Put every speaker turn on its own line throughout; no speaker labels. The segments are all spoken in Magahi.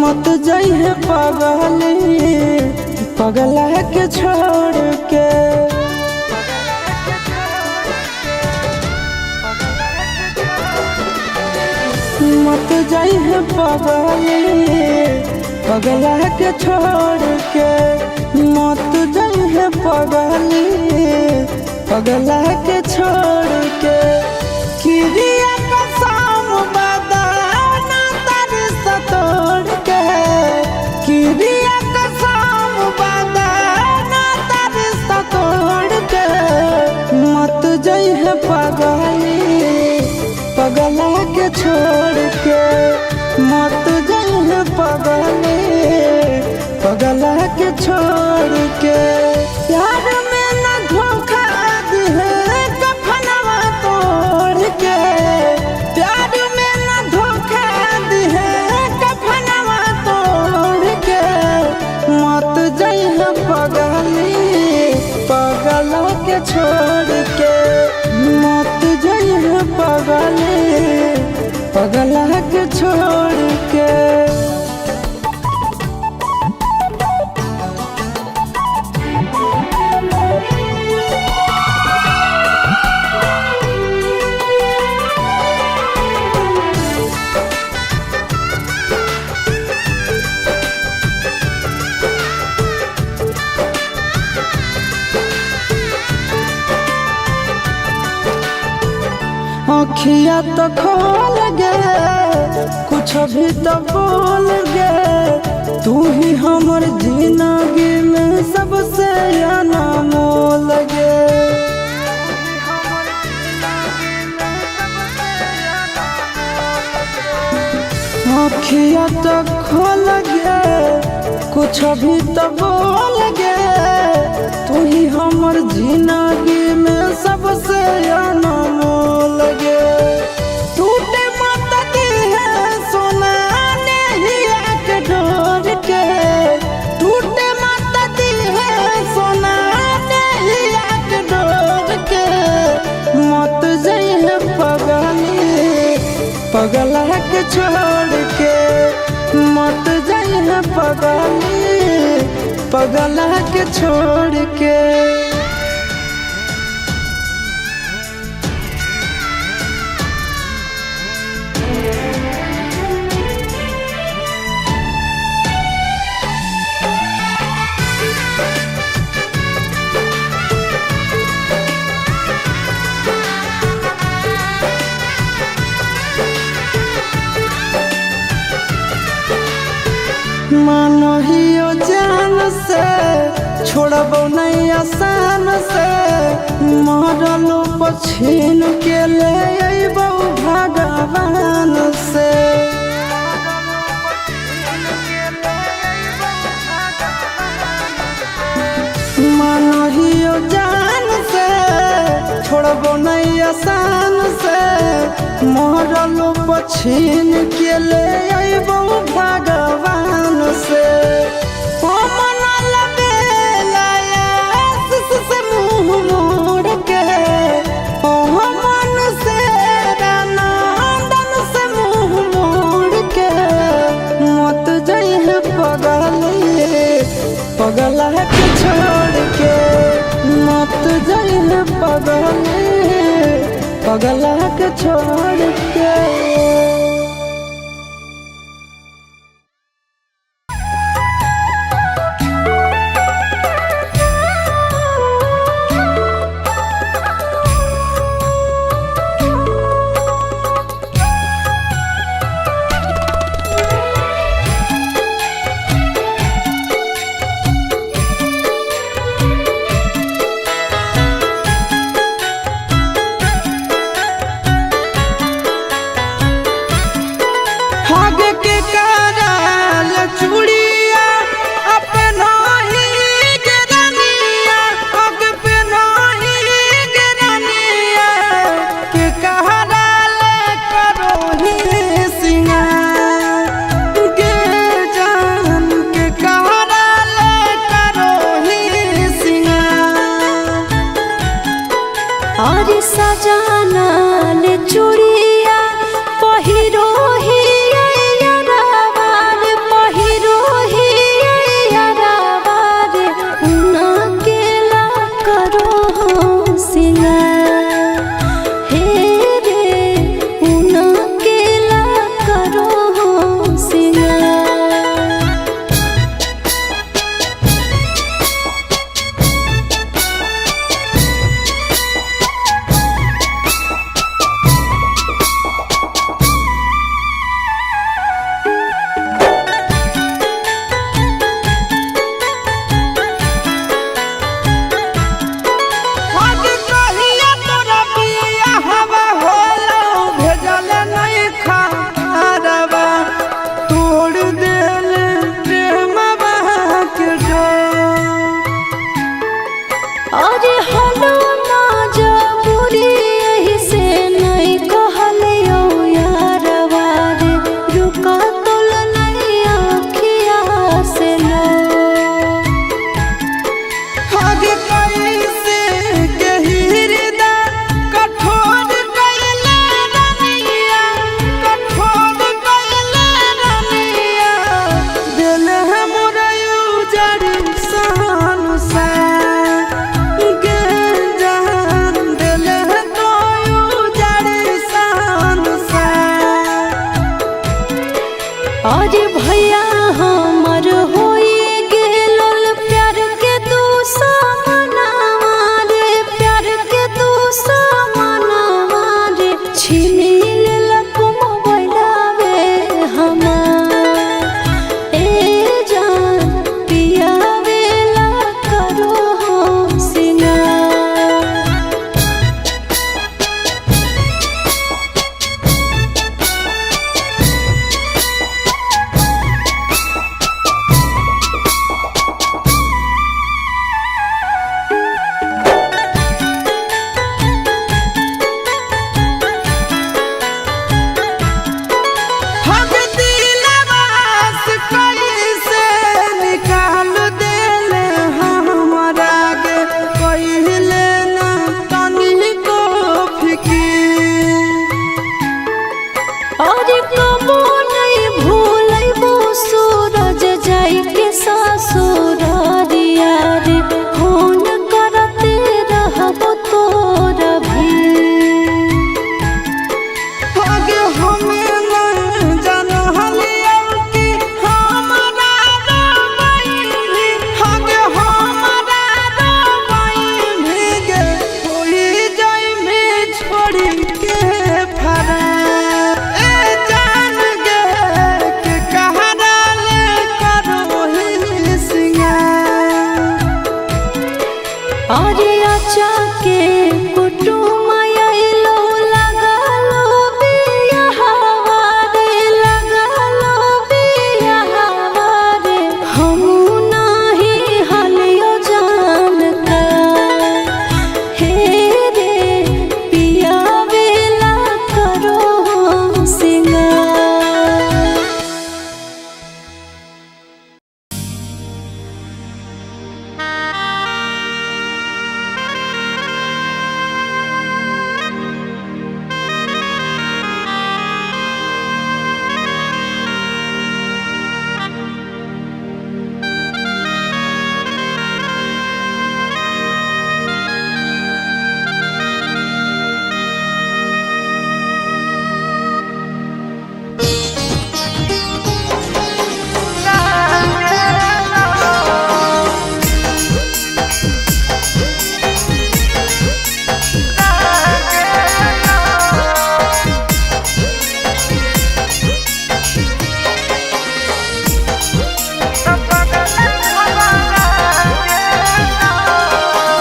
मत जाइहे पगली पगला के छोड़ के। मत जाइहे पगली पगला के छोड़ के, मत जाइहे पगली पगला के छोड़ के। किरिया कसम बदाना तार तोड़ के, किरिया कसम बदाना तार तोड़ के, मत जाइहे पगली पगला के छोड़ के, मत जाइहे पगली पगला के छोड़ के। प्यार में न धोखा दिहे कफनवा तोड़ के, प्यार में न धोखा दिहे कफनवा तोड़ के, मत जाइहे पगली पगला के छोड़ के, मत जाइहे पगली पगला के छोड़ के। अखिया तो खोल गे कुछ भी तो बोल गे, तू ही हमर जिंदगी में सबसे अनमोल गे। अखिया तो खोल गे कुछ भी तो बोल गे, तू ही हमर जिंदगी में सबसे अनमोल गे। टूटे मत दिहे सोना नहिया के डोर के, टूटे मत दिहे सोना नहिया के डोर के, मत जइहे पगली पगला के छोड़ के, मत जइहे पगली पगला के छोड़ के। मानो हियो जान से छोड़बो नहीं आसान से, मरलो पछीन के ले अइबो भगवान से। मानो हियो जान से छोड़बो नहीं आसान से, मरलो पछीन के ले अइबो भगवान से। ओ मन लबेला से मुँह मोड़ के, ओ मन से नंदन से मुँह मोड़ के, मत जइहे पगली पगला के छोड़ के, मत जइहे पगली पगला के छोड़ के।
और सजाना ले चूड़िया पहिरो ही। अरे भैया हमर होई गेलल प्यार के दुश्मनवा रे, प्यार के दुश्मनवा रे, छीन लेलक मोबाइलवे हमार। ए जान पियावेला करो हम सिंगार।
हम दिलवा से कैसे निकाल देले हमरा के, कहिले ना तनिको फिकीर।
अरे कबो नहीं भूलैबो सूरज जाई के ससुरारिया रे, फोन करते रहबो तोरा भी।
आगे हमें न जानलियौ कि हमरा रबैनी, आगे हमरा रबैनी गे, होई जाइमे छोड़ी के फरार। ए जान गे के कहारा ले करोही सिंगार।
अरे आचा के कुटुम आइलो लगालो बियाहवा रे, लगालो बियाहवा रे, हमू नाही हलियो जान का। हे रे पियावेला करो हम सिंगार।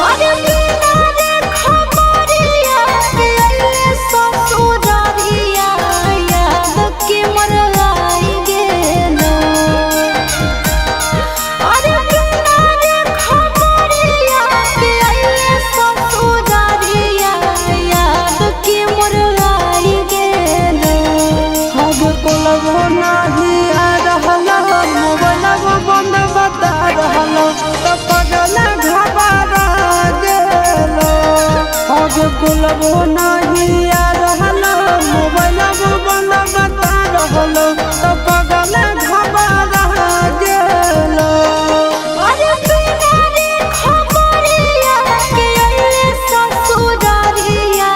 अरे बिना रे खबरिया के अइले ससुरारिया, याद के मरलाई गेलो। अरे बिना रे खबरिया के अइले ससुरारिया, याद के मरलाई गेलो।
अब कोलबो नाही आ रहल, मोबाइलबो बंद बता रहल, त पगला घबरा गेलो। अब कोलबो नाही आ रहल, मोबाइलबो बंद बता रहल, त पगला घबरा गेलो।
अरे बिना रे खबरिया के अइले ससुरारिया,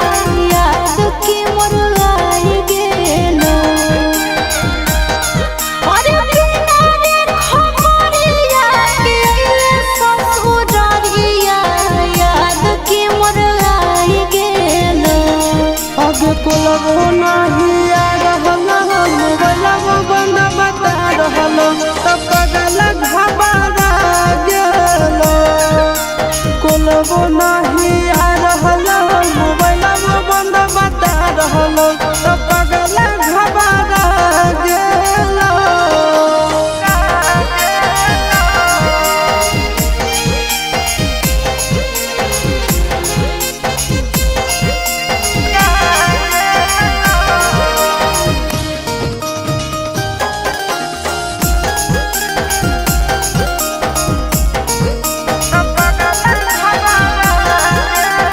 याद के मरलाई गेलो। अरे बिना रे खबरिया के अइले ससुरारिया, याद के मरलाई गेलो।
अब कोलबो नाही आ रहल, मोबाइलबो बंद बता रहल, त पगला घबरा गेलो। कोलबो नाही आ रहल, मोबाइलबो बंद बता रहल, त पगला घबरा गेलो।
अरे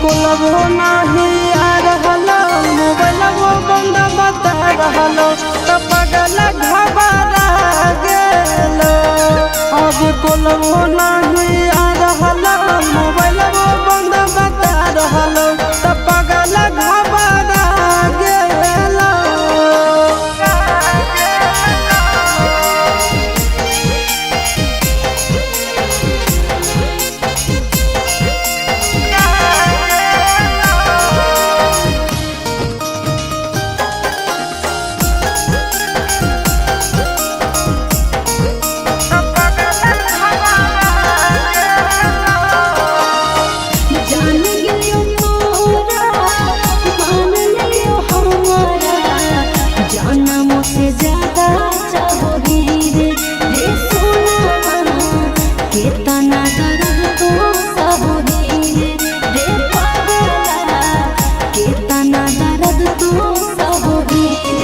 कोलबो नाही आ रहलो, मोबाइलबो बंद बता रहलो, त पगल घबरा गेलो। अब कोलबो नाही आ रहलो, मोबाइलबो बंद बता रहलो, त पगल घबरा गेलो।
जान गेलियो तोरा, मान लियो हमारा, जानमो से ज्यादा चाहोगी रे, रे सोना, केतना दर्द तो सहोगी रे, रे पागला, केतना दर्द तो सहोगी रे।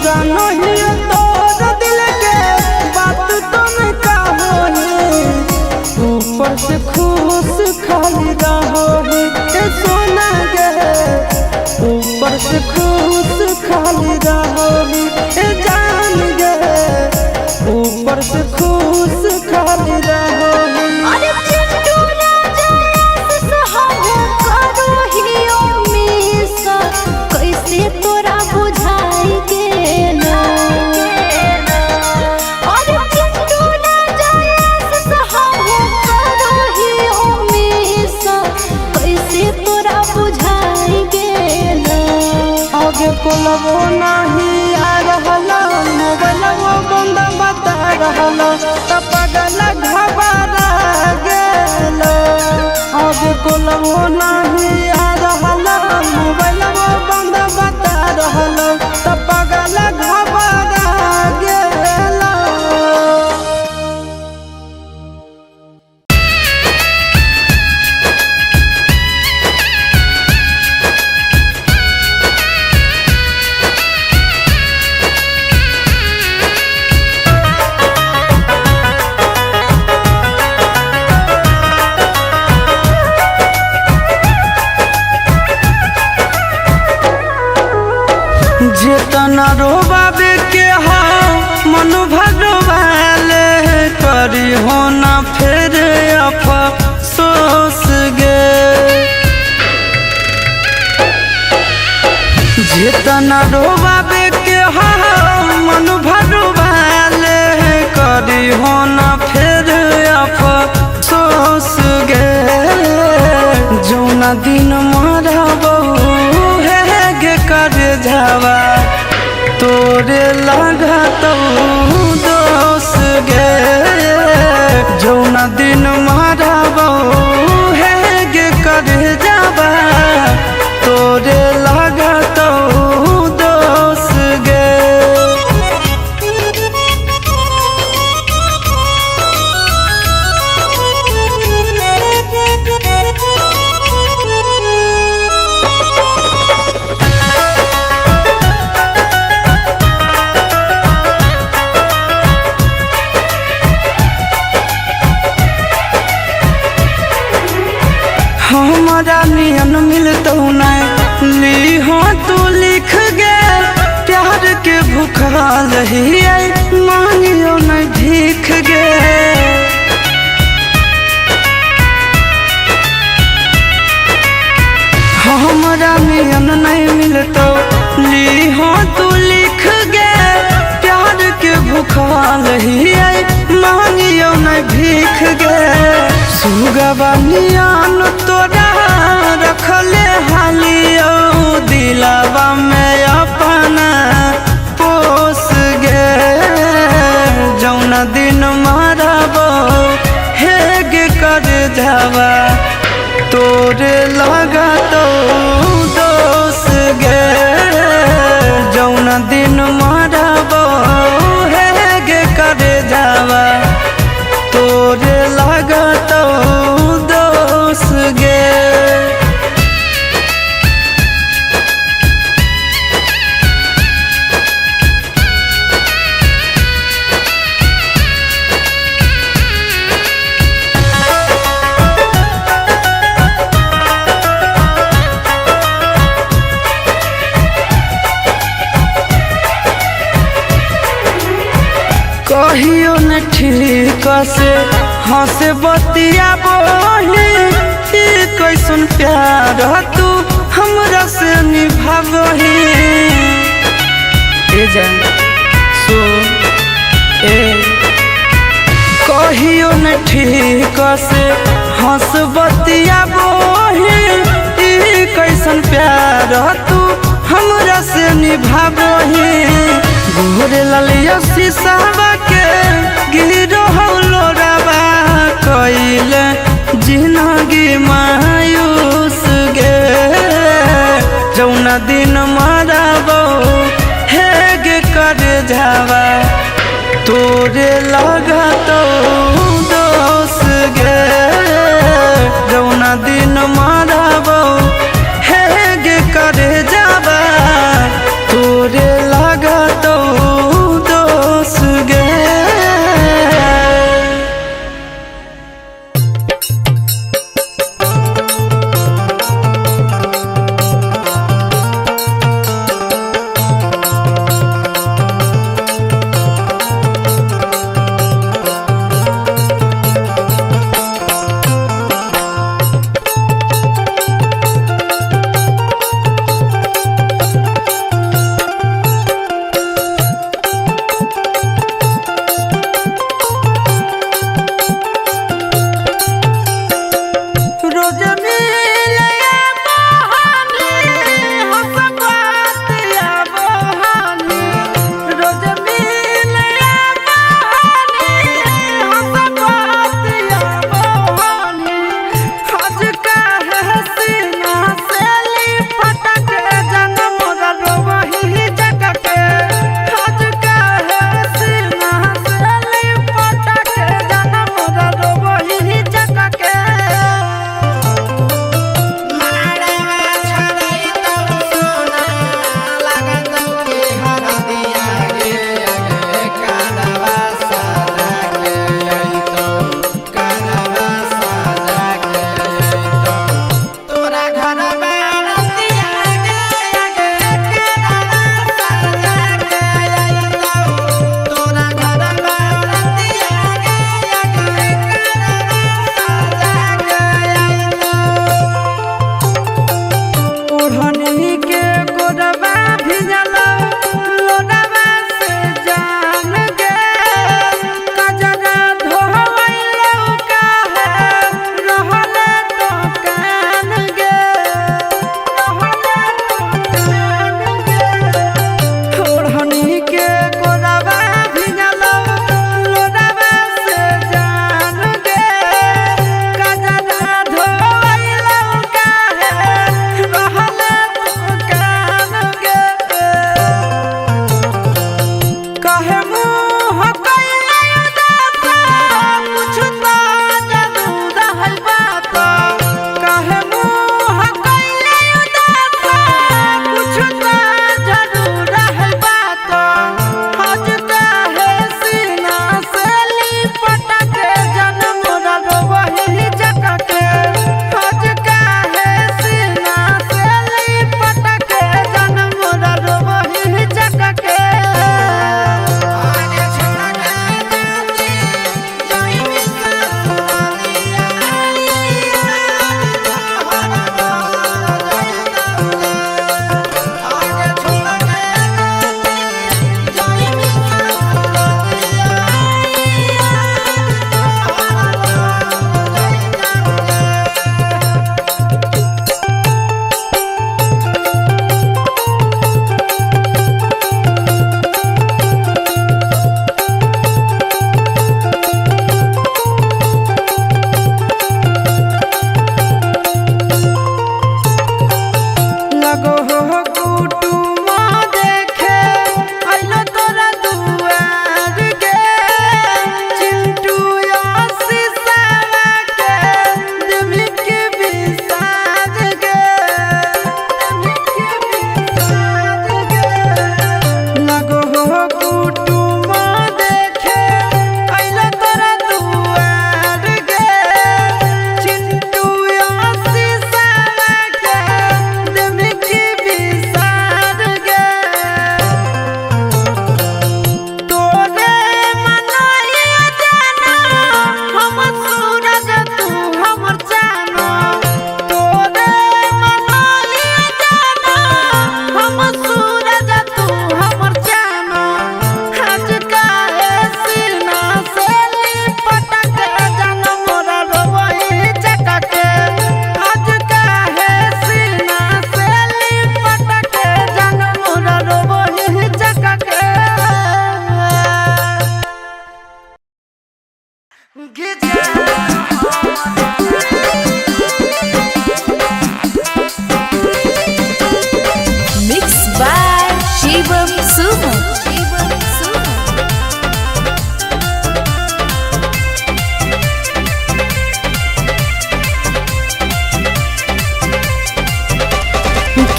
जानो ही तोर दिल के बात तुम कहो ऊपर से खुश खाली रहो ए सोना गे, ऊपर से खुश खाली रहो ए जान गे, ऊपर से खुश खाली रहो।
अरे चिंटू राजा सहारा करो ही मिस, कैसे तोरा बुझाई गेलो। अरे चिंटू राजा सहारा करो ही मिस, कैसे तोरा बुझाई गेलो।
आगे कोलबो नाही आ रहलो, मोबाइलबो बंद बता रहलो, त पगल घबरा गेलो। आगे कोलबो नाही आ रहलो, मोबाइलबो बंद बता रहलो, त पगल घबरा गेलो। जेतना रोबाबे के हा मन भगवाले करी हो ना फिर अफसोस गे। जेतना रोबाबे के हा मन भगवाले करी हो ना फिर अफसोस गे। जौना दिन मरबो हे गे कर जावा तोरे लगतौ दोस गे। जौना दिन मरबो हे गे कर जावा तोरे लगतौ दोस गे। हमारा नियन मिलतौ नहीं ली हो तू लिख गे, प्यार के भूखल ही मांगियो नहीं भीख गे। हमारा नियन नहीं मिलतौ ली हो तू लिख गे, प्यार के भूखल ही मांगियो नहीं भीख गे। सुगवा नियन तोरा रखले हालियो दिलावा में अपना पोस गे। जौना दिन मारबो हे गे कर जावा तोरे लगतौ दोस गे। जौना दिन मारबो हे गे कर जावा तोरे लगतौ दोस गे। कहियो न ठीक से हंस बतिया बोली, ई कैसन प्यार तू हमरा से निभावही। ए जान सुन ए, कहियो न ठीक से हंस बतिया बोही, ई कैसन प्यार तू हमरा से निभावही। गोरे ललिया शीशावा के गिरो लोरावा कइले जिनगी मायूस गे। जौना दिन मराबो हे गे कर जावा तोरे लगतो दोस गे। जौना दिन मराबो हे गे कर जावा तोरे लगतो दोस गे।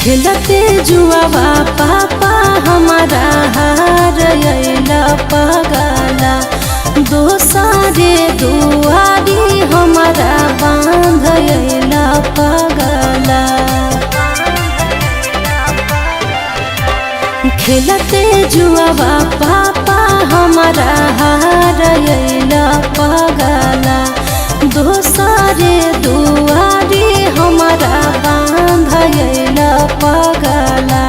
खेलते जुआवा पापा हमारा हार अइला पगला, दोसरे दुआरी हमारा बांध अइला पगला। खेलते जुआवा पापा हमारा हार अइला पगला, दोसरे दुआरी हमारा बांध अइला पगला।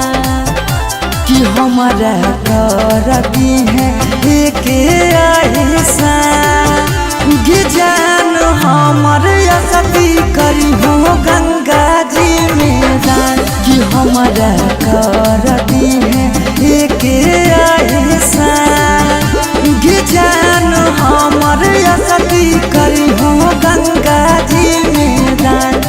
कि हमारा कर दी है एक ऐसा जान हमर असती करी हो गंगा जी में दान। कि हमारा कर दी है एक ऐसा जान हमर असती करी हो गंगा जी में दान।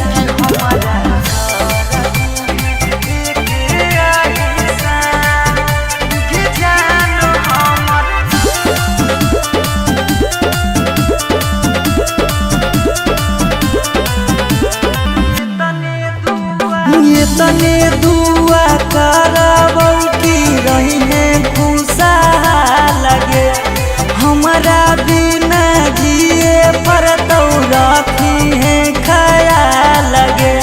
ये तने दुआ करबौ की रही है खुशा लगे, हमारा बिना जिए पर तो रखी है खया लगे।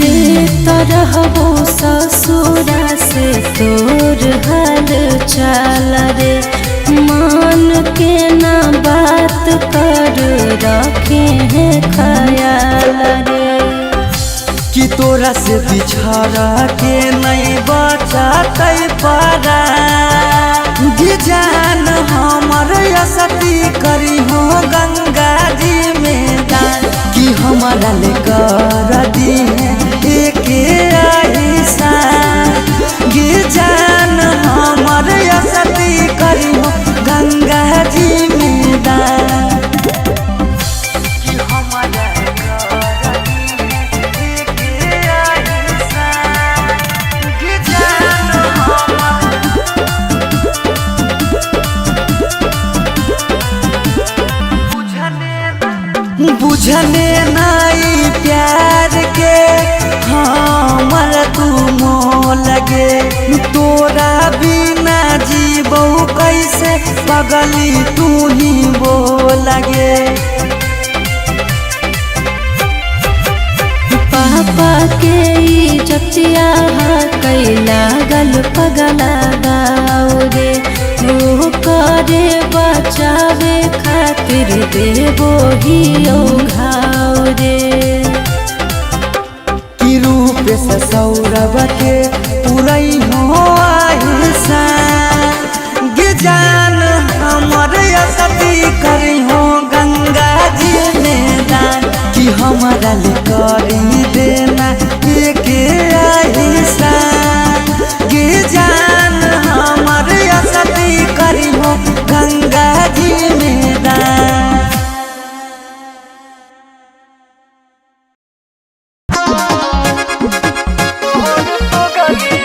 लेत रहबो ससुरा से तोर हाल चाल रे, मान के ना बात कर रखे हैं ख्याल रे।
कि तोरा से बिछड़ के नहीं बचतै पारा जान हमर असती करी हो गंगा जी में दान। कि हमारा ले कर दी है एक ऐसा जान हमर असती करी हो गंगा जी में दान। कि हमारा कर दी है एक ऐसा जान हमर बुझने नाई प्यार के हमर तू मोह लगे, तोरा बिना जीबौ कैसे पगली तू ही बोलगे।
पापा के इज्जतिया कैला गल पगला गाओ रे, वो करे बचावे खातिर देबो ही घाव रे।
कि रूप से सौरभ के पुरई हो आहिसा जान हमर असती करी हो गंगा जी में दान। कि हमारा ले करी देना एक आहिसा जान हमर असती करी हो गंगा जी में दान।
गली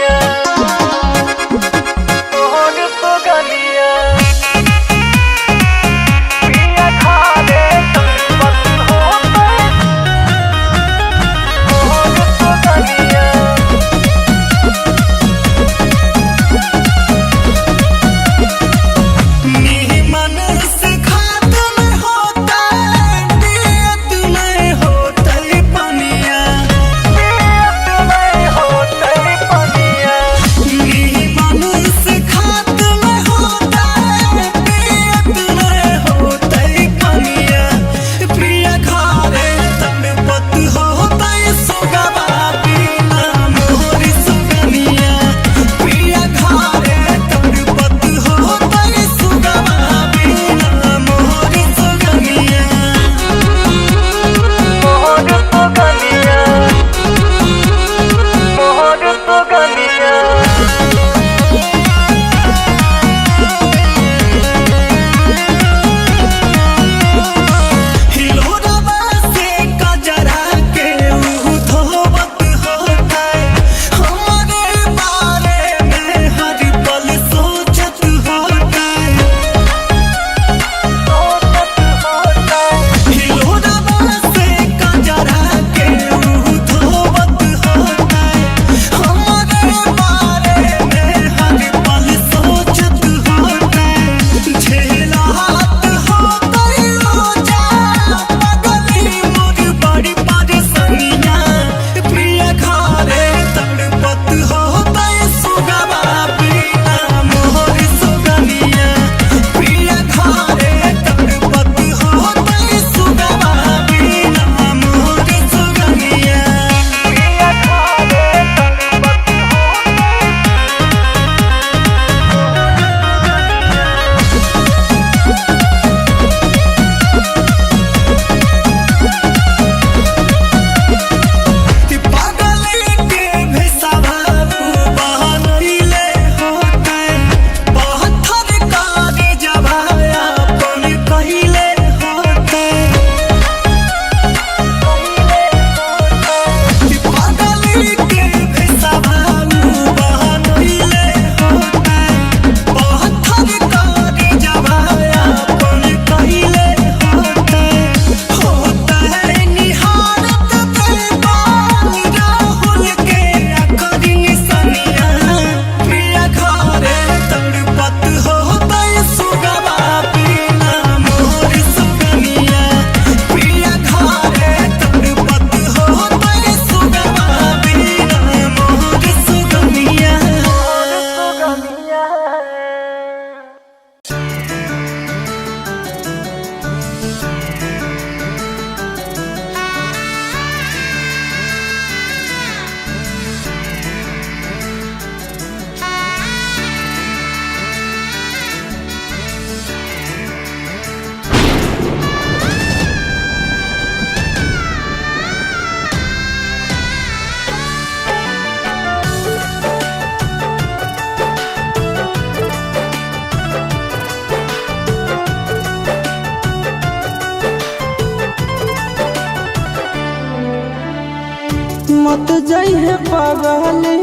जइहे पगली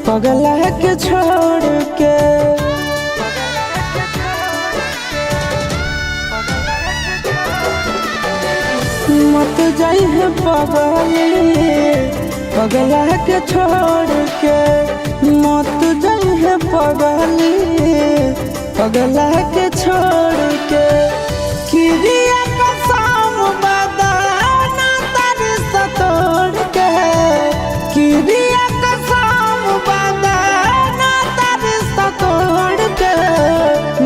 पगला के छोड़ के। मत जइहे पगली पगला के छोड़ के। मत जइहे पगली पगला के छोड़ के। किरिया कसम बदाना तर सतोड़ के। किरिया कसम बदाना तर सतोड़ के।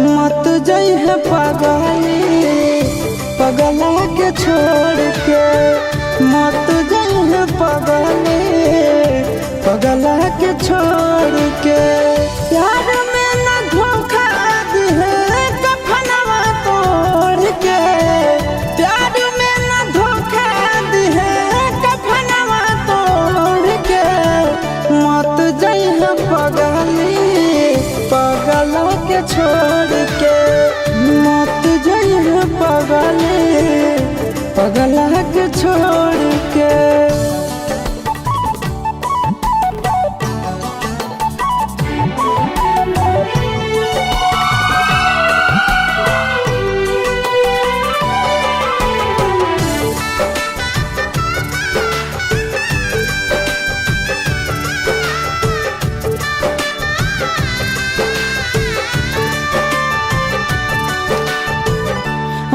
मत जइहे पगली पगला के छोड़ के। मत जइहे पगली पगला के छोड़ के। प्यार में न धोखा दिहे कफनवा तोड़ के। प्यार में न धोखा दिहे कफनवा तोड़ के। मत जइहे पगली पगला के छोड़ के। मत जइहे पगली पगला के छोड़ के।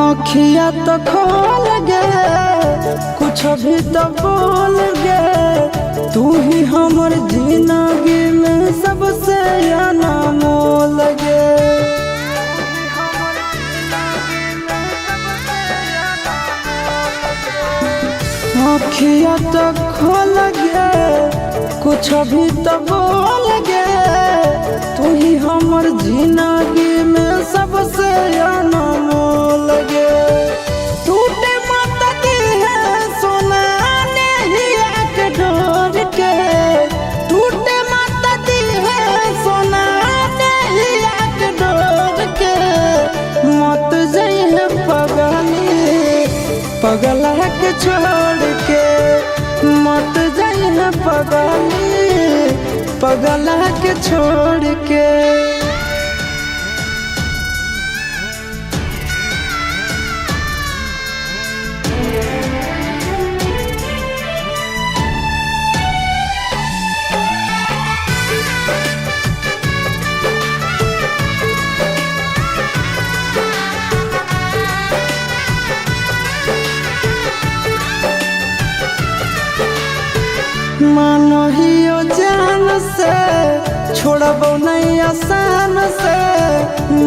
अखिया तो खोल गे कुछ भी तो बोल गे। तू ही हमर जिंदगी में सबसे अनमोल गे। अखिया तो खोल गे कुछ भी तो बोल गे। तू ही हमर जिंदगी में सबसे अनमोल गे। टूटे मत है सोना नहिया के डोर के। टूटे मत है सोना नहिया के डोर के। मत जइहे पगली पगला के छोड़ के। मत जइहे पगली पगला के छोड़ के। मानो हियो जान से छोड़बो नहीं आसान से।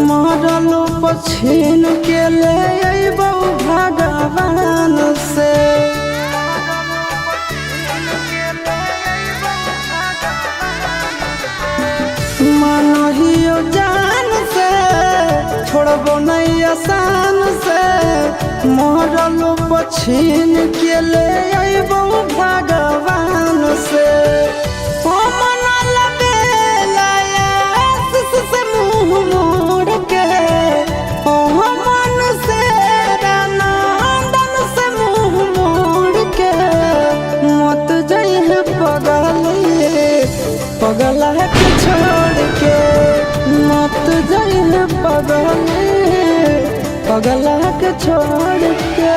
मरलो पछीन के ले अइबो भगवान से। मानो हियो जान से छोड़बो नहीं आसान से। मरलो पछीन के ले अइबो भगवान से। ओ मन लबेला से मुँह मोड़ के। ओ मन से नंदन से मुँह मोड़ के। मत जइहे पगली पगला के छोड़ के। मत जइहे पगली पगला के छोड़ के।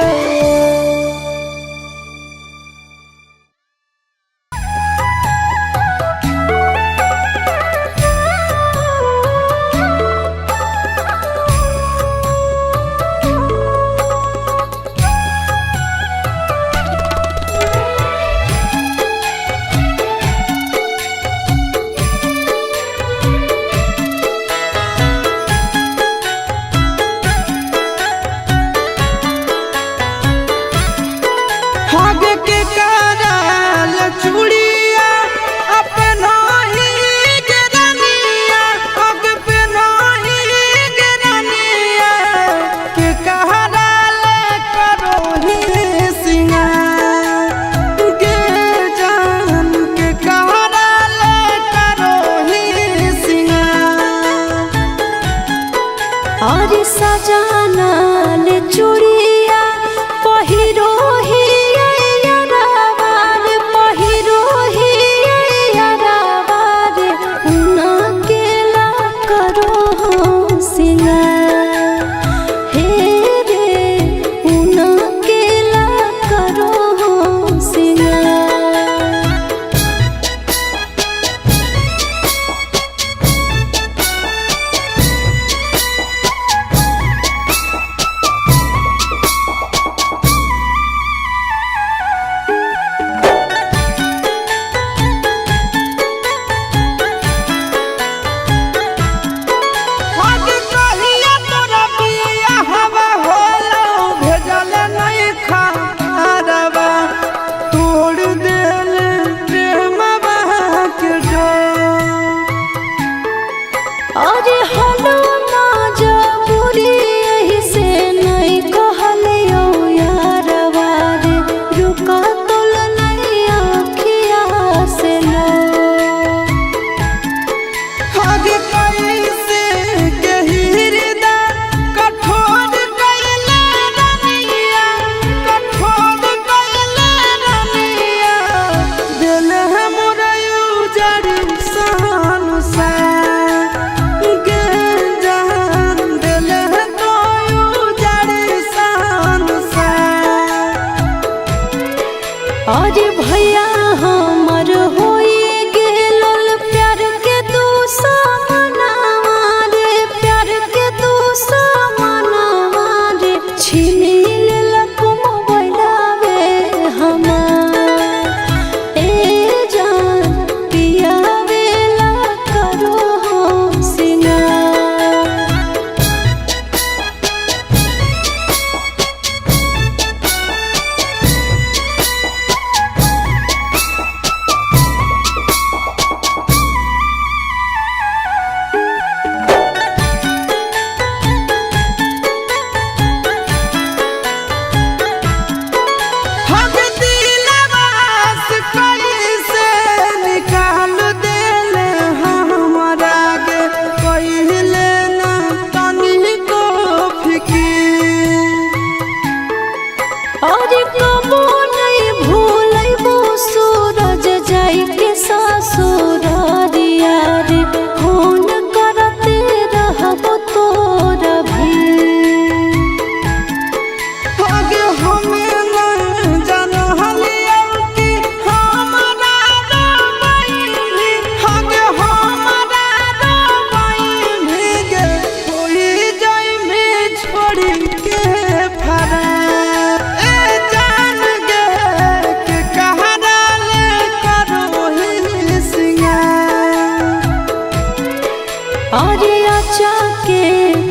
अरे आचा के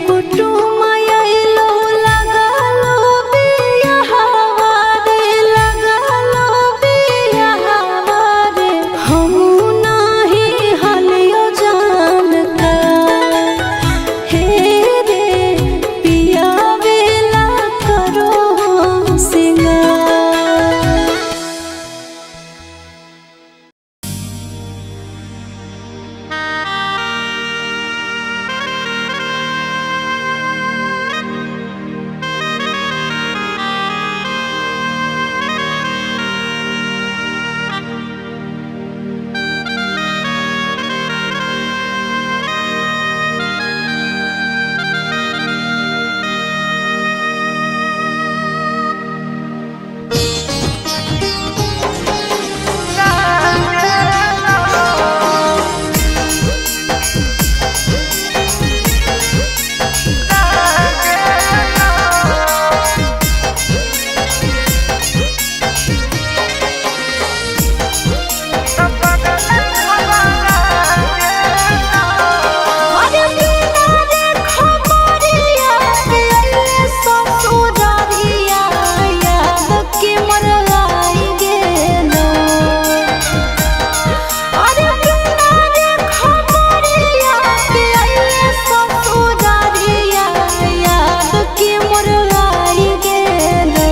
कुटुम आइलो लगलो बियाहवा रे, लगलो बियाहवा रे। हमू नाही हलियो जान का हे रे पियावेला करो सिंगार। अरे बिना रे खबरिया के अइले ससुरारिया, याद के मरलाई गेलो। अरे बिना रे खबरिया के अइले ससुरारिया, याद के मरलाई गेलो।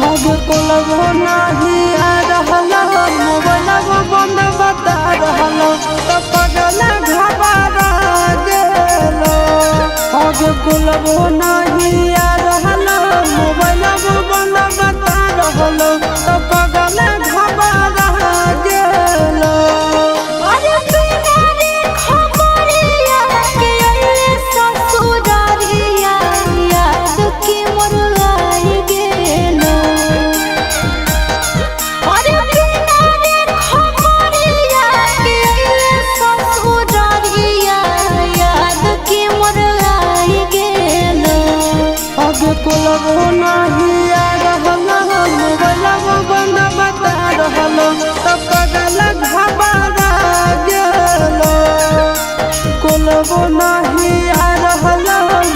अब कोलबो नाही आ रहल, मोबाइलबो बंद बता रहल, त पगल घबरा गेलो। अब कोलबो नाही आ रहल, मोबाइलबो बंद बता रहल, त पगल घबरा गेलो।
अरे बिना रे खबरिया के अइले ससुरारिया, याद के मरलाई गेलो। अरे बिना रे खबरिया के अइले ससुरारिया, याद के मरलाई गेलो।
अब कोलबो नाही आ रहल, मोबाइलबो बंद बता रहल, त पगल घबरा गेलो। कोलबो नाही आ रहल,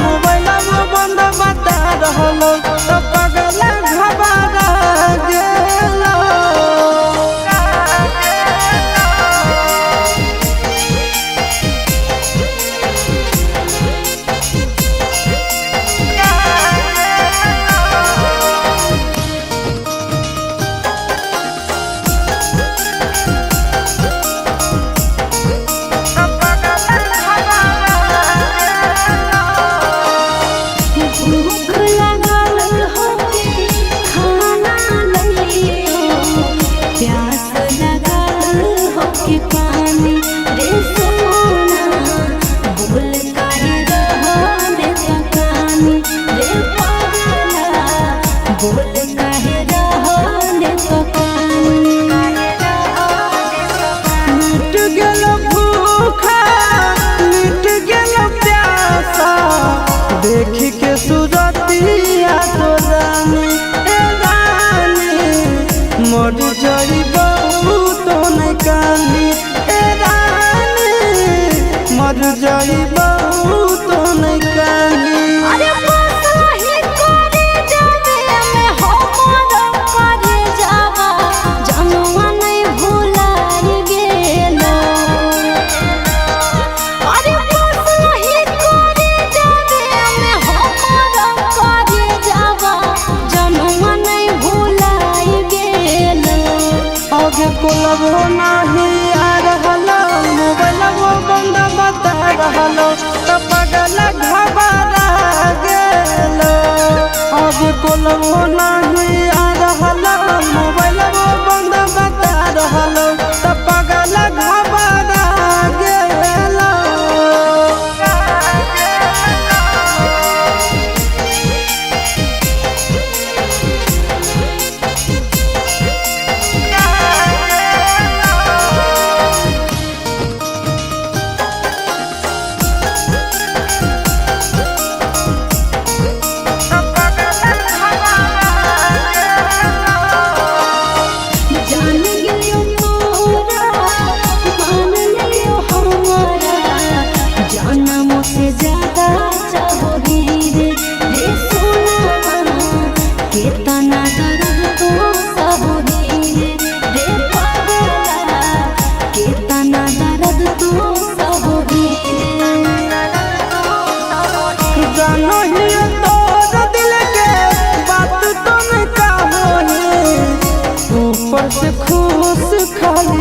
मोबाइलबो बंद बता रहल, त पगल घबरा गेलो।
भूख लागल होके खाना लइयो, प्यास लागल होके पानी रे सोना, बोल काहे रहले पकानी रे पगला, बोल काहे रहले पकानी।
मिट गेल भूखा, मिट गेल प्यासा, देख के सूरतिया तो रानी, ए रानी, मर जई बहुत कानी, ए रानी, मर जई बहुत कानी।
अरे बसही करे जावे में हमर करे जावा, जनुआ नहीं भुलाई गेलो। अरे बसही करे जावे में हमर करे जावा, जनुआ नहीं भुलाई गेलो।
अब कोलबो नाही आ रहल, मोबाइलबो बंद बता रहल,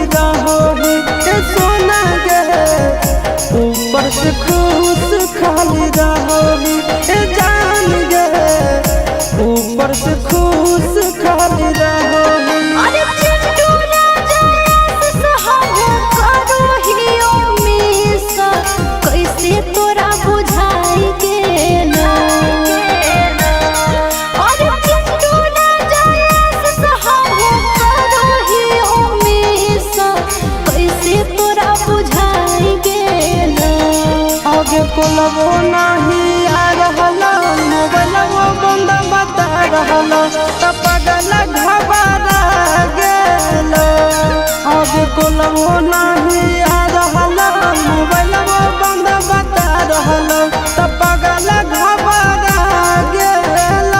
खाली रहोही ए सोना गे, ऊपर से खुश खाली रहोही ए जान गे, ऊपर से खुश खाली रहोही।
अरे चिंटू राजा हम करो ही उम्मीद, कैसे तोरा बुझाई गेलो। अरे चिंटू राजा हम करो ही उम्मीद, कैसे तोरा बुझाई गेलो।
आगे कोलबो नहीं आ रहल, मोबाइलबो बंद बता रहल, त पगल घबरा गेल। आगे कोलबो नहीं आ रहल, मोबाइलबो बंद बता रहल, त पगल घबरा गेल।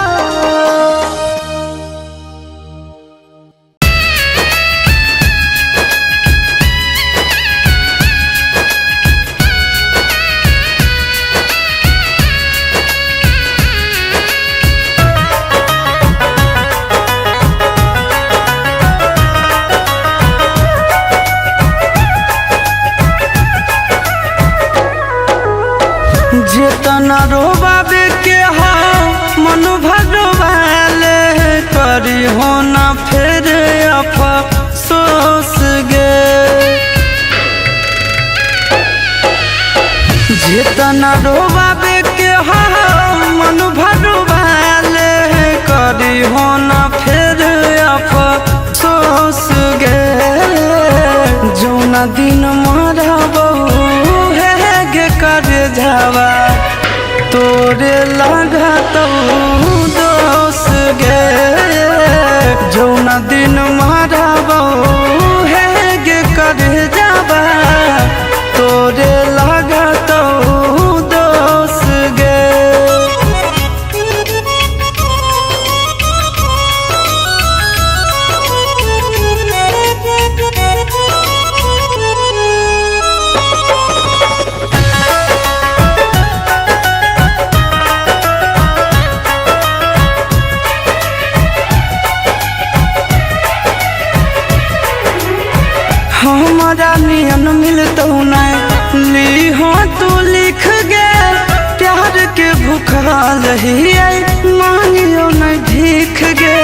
जेतना रोबाबे के हो मन भगवाले करी हो ना फिर अफसोस गे। जेतना रोबाबे के हो मन भगवाले करी हो ना फिर अफसोस गे। जौना दिन मरबो हे गे कर जावा, तोरे लगतौ दोस गे। जौना दिन मरबो हे गे कर जावा, तोरे लगतौ दोस गे। हमारा नियन मिलतौ नहीं ली हो तू लिख गे, प्यार के भूखल ही मांगियो नहीं भीख गे।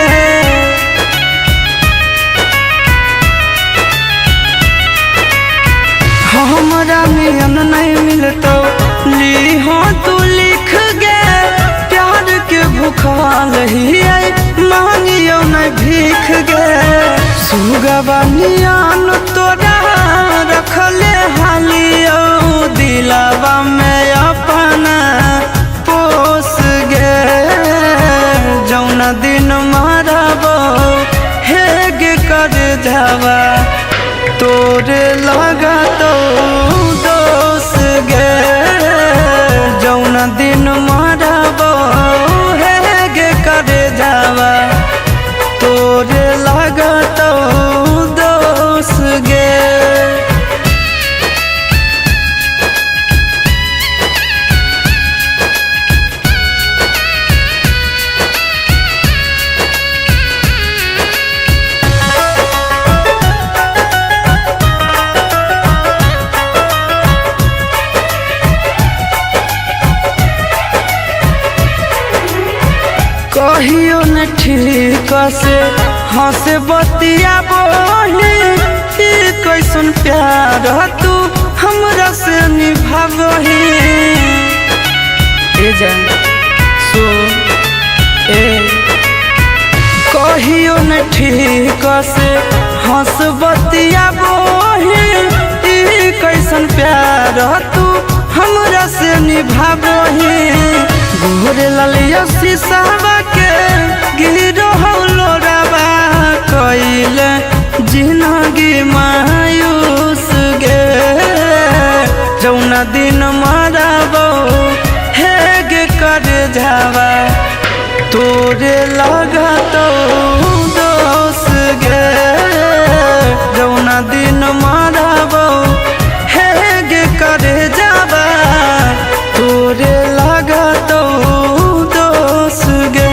हमारा नियन नहीं मिलतौ ली हो तू लिख गे, प्यार के भूखल ही मांगियो नहीं भीख गे। सुगवा नियन तोरा रखले हालियो, दिलावा में अपना पोस गे। जौना दिन मरबो हे गे कर जावा, तोरे लगतौ दोस गे। जौना दिन मरबो हे गे कर जावा, तोरे लगतौ दोस गे। कहियो न ठीक से हंस बतिया बोही, कैसन प्यार तू हमरा से निभाबही। ए जान सुन ए, कहियो न ठीक से हंस बतिया बोही, कैसन प्यार तू हमरा से निभाबही। गोरे ललिया शीशावा के गिरो लोरावा, कइले जिनगी मायूस गे। जौना दिन मरबो हे गे कर जावा, तोरे लगतौ दोस गे। जौना दिन मरबो हे गे कर जावा, तोरे लगतौ दोस गे।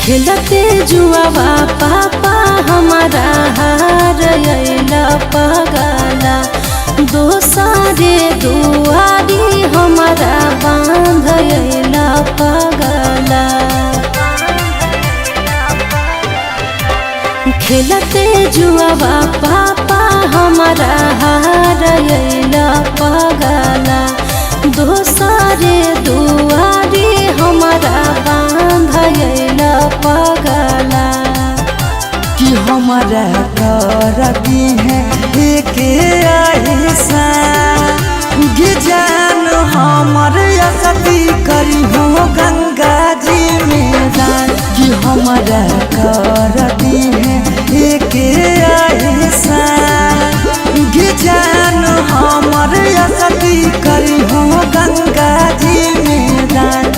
खेलते जुआवा पापा हमारा हार अइला पगला, दोसरे दुआरी हमारा बांध अइला पगला। खेलते जुआवा पापा हमारा हार अइला पगला, दोसरे दुआरी हमारा बांध अइला पगला।
कि हमारा कर दी है एक जान हमर सती करी हो गंगा जी में दान। कि हमारा कर दी है एक जान हमर सती करी हो गंगा जी में दान।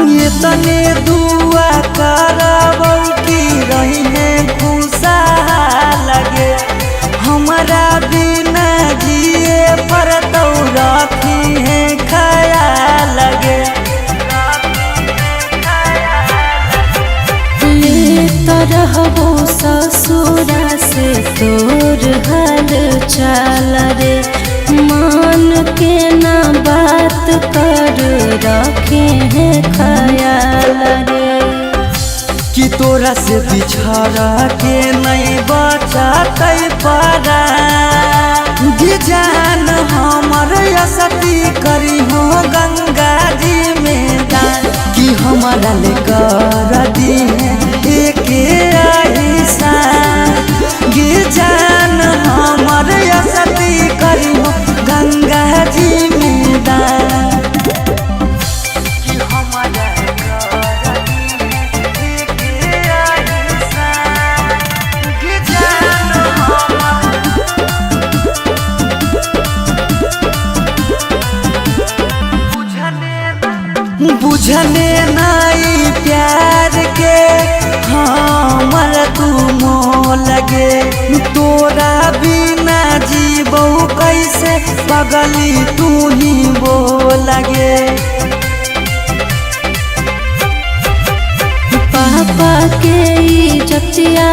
ये तने दुआ करबौ की रही है खुशा लगे, हमारा बिना जिए पर तो रखी है खया लगे।
ले रहबो ससुरा से तोर हाल चाल रे, मान के ना बात कर रखे हैं ख्याल रे।
कि तोरा से बिछड़ के नहीं बचतै परा जान हमर सती करी हो गंगा जी में दान। कि हमारा ले कर दी है एक जान हमर सती करी हो गंगा जी में दान। कि हमारा बुझने नाई प्यार के हमर तू मोह लगे, तोरा बिना जीबौ कैसे पगली तू ही बो लगे।
पापा के इज्जतिया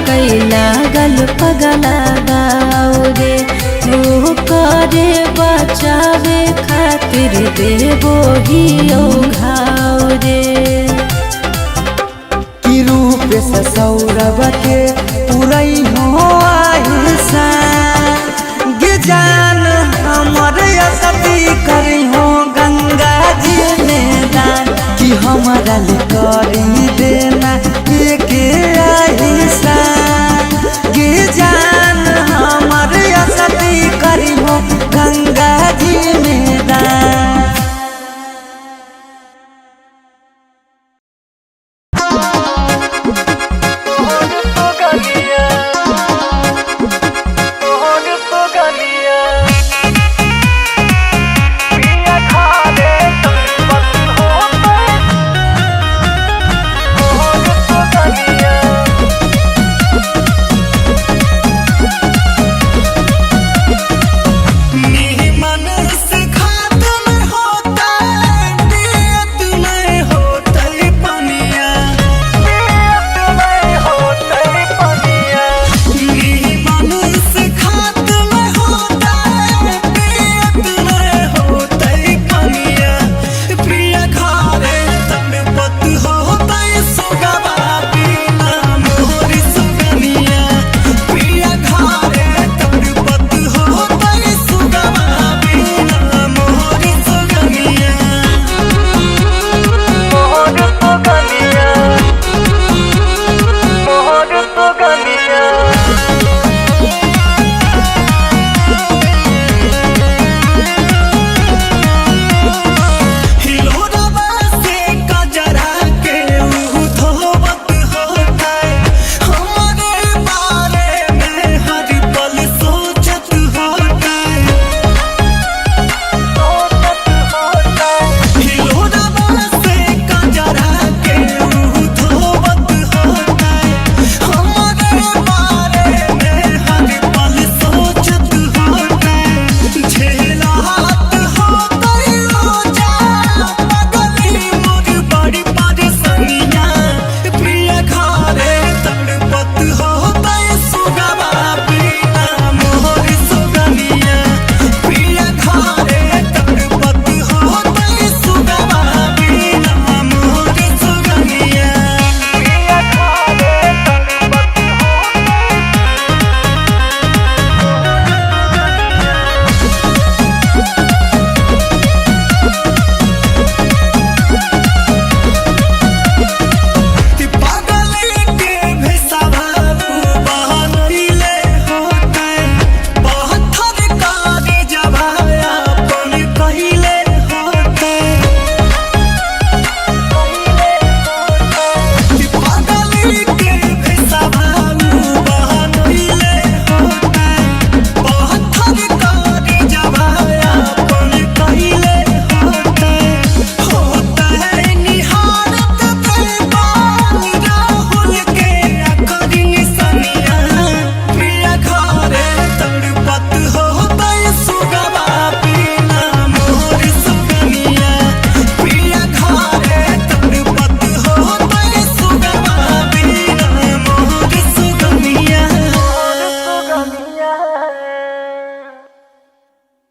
कैला गल पगला गाओ रे, ओ करे बचावे खातिर देबो ही ओ घाव रे।
कि रूप से सौरभ के पुरई हो आहिसा जान हमर सती करी हो गंगा जी में दान। कि हमारा ले करी देना एक आहिसा।